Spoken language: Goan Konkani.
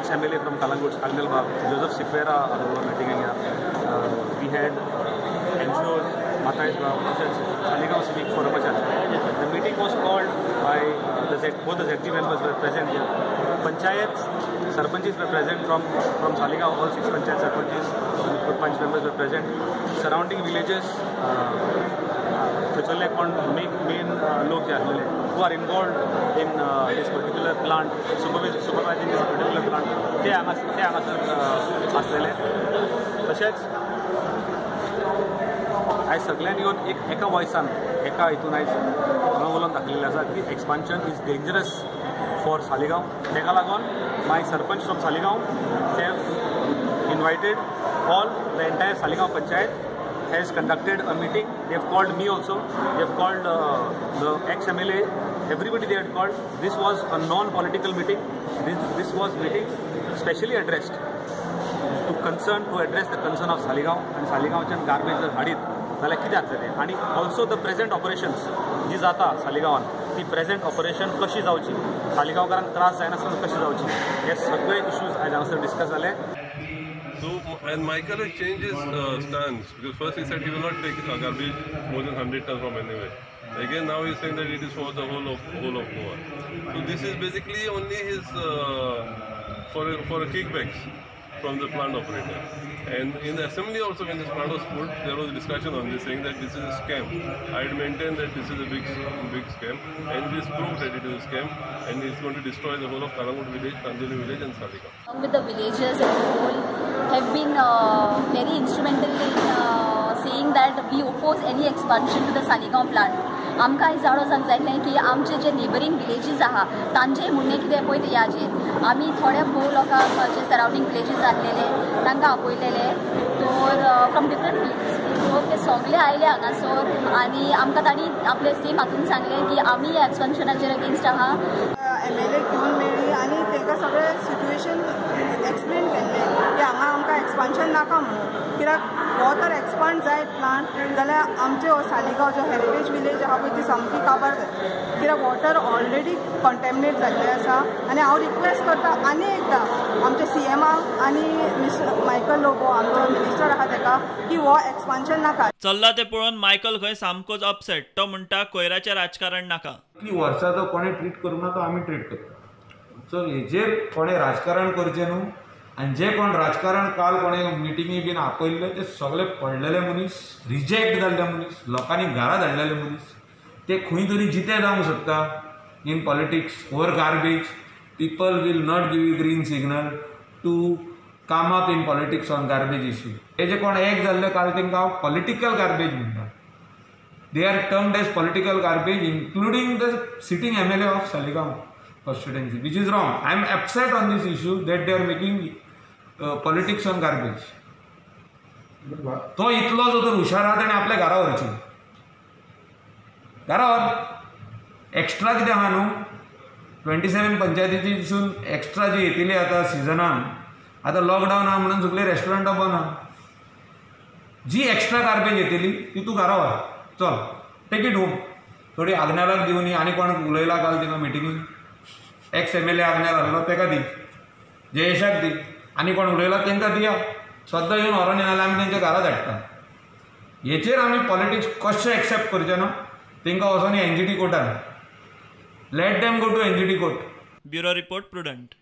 ex MLA from Calangute Agnel Bab Joseph Sequeira आसलो मिटिंगेक. We had NGOs, Mathias बाब, तशेंच सालिगांव सिवीक फोरमाचे आसले. The meeting was called by the Z both the ZG members were present here. Panchayat sarpanches were present from Saligao, all 6 panchayat sarpanches, panch members were present. Surrounding villages, थंयसरले कोण मेन लोक जे आसलेले who are involved in this particular plant, supervising this particular plant, ते हांगासर आसलेले. तशेंच आयज सगळ्यांनी येवन एका वॉयसान एका हितून आयज हांगा उलोवन दाखयलेलें आसा की expansion is dangerous for Saligao. ताका लागून my sarpanch from Saligao have invited all the entire Saligao panchayat has conducted a meeting. They have called me also. They have called the ex-MLA. Everybody they had called. This was a non-political meeting. This was meeting specially addressed to concern to address the concern of Saligao and Saligaoच्यान garbage जर हाडीत जाल्यार कितें जातलें आनी ऑल्सो the present operations जी जाता सालिगांवान ती प्रेझेंट ऑपरेशन कशी जावची, सालिगांवकारांक त्रास जायनासतना कशी जावची, हे सगळे इश्यूज आयज हांगासर डिस्कस जाले. So, and Michael has changed his stance, because first he said he will not take garbage more than 100 tons from anywhere. Again now he is saying that it is for the whole of Goa. So this is basically only his for kickbacks from the plant operator. And in the assembly also, when this plant was put, there was a discussion on this, saying that this is a scam. I had maintained that this is a big scam, and it is proved that it is a scam, and it's going to destroy the whole of Calangute village, Candolim village and Saligao. Along with the villagers as a whole have been very instrumental in saying that we oppose any expansion to the Saligao plant. आमकां आयज जाणो जावंक जाय की आमचे जे नेबरींग विलेजीस आहा तांचें म्हणणें कितें पळय तें ह्याचेर आमी थोड्या भोव लोकांक जे सरावंडींग विलेजीस आसलेले तांकां आपयलेले तर फ्रॉम डिफरंट फिल्ड्स सो ते सगळे आयले हांगासर आनी आमकां तांणी आपले सेम हातून सांगलें की आमी ह्या एक्सपान्शनाचेर अगेन्स्ट आहा. एम एल ए घेवन मेळ्ळी आनी तांकां सगळें सिट्युएशन एक्सप्लेन केल्लें की हांगा आमकां एक्सपान्शन नाका म्हणून, कित्याक हो तर एक्सपांड जायत प्लांट जाल्यार आमचे हो सालिगांव जो हेरिटेज विलेज आहा पळय ती सामकी काबार जातली, कित्याक वॉटर ऑलरेडी कंटेमिनेट जाल्लें आसा. आनी हांव रिक्वेस्ट करता आनी एकदां आमच्या सी एमाक आनी मिस्टर मायकल लोबो आमचो मिनिस्टर आहा ताका की हो एक्सपान्शन नाका. चल्ला ते पळोवन मायकल खंय सामकोच अपसेट. तो म्हणटा कोयराचें राजकारण नाका. इतली वर्सां जो कोणें ट्रीट करूं ना तो आमी ट्रीट करता. सो हेजेर कोणें राजकारण करचें न्हू, आनी जे कोण राजकारण काल कोणें मिटिंगी बीन आपयल्ले ते सगळे पडलेले मनीस, रिजेक्ट जाल्ले मनीस, लोकांनी घरा धाडलेले मनीस, ते खंय तरी जिते जावंक शकता in politics over garbage. People will not give you green signal to come up in politics on garbage issue. हे जे कोण एक जाल्ले काल तांकां हांव पॉलिटिकल गार्बेज म्हणटा. They are termed as political garbage, including the sitting MLA of Saligao constituency, which is wrong. I am upset on this issue that they are making politics on garbage. तो इतलो जो तर हुशार आहा तेणें आपल्या घरा व्हरची, घरा व्हर. एक्स्ट्रा कितें आहा न्हू, 27 पंचायतीची दिसून एक्स्ट्रा जी येतली आतां सिजनान, आतां लॉकडावन आहा म्हणून सगळीं रेस्टॉरंटां बंद आहा, जी एक्स्ट्रा गार्बेज येतली ती तूं घरा व्हर, चल टेक it home. थोडी आग्नेलाक दिवनी, आनी कोण उलयला काल थिंगा मिटिंगेक, ex M L A Agnel आहलो तेका दी, जयेशाक दी, आनी कोण उलयला तेंकां दिया, सद्दां येवन व्हरोन येना जाल्यार आमी तेंच्या घरा धाडटा. हेचेर आमी पॉलिटिक्स कशें एक्सेप्ट करचें ना, तेंकां वचोन एन जी टी कोर्टान, let them go to NGT court. Bureau report, Prudent.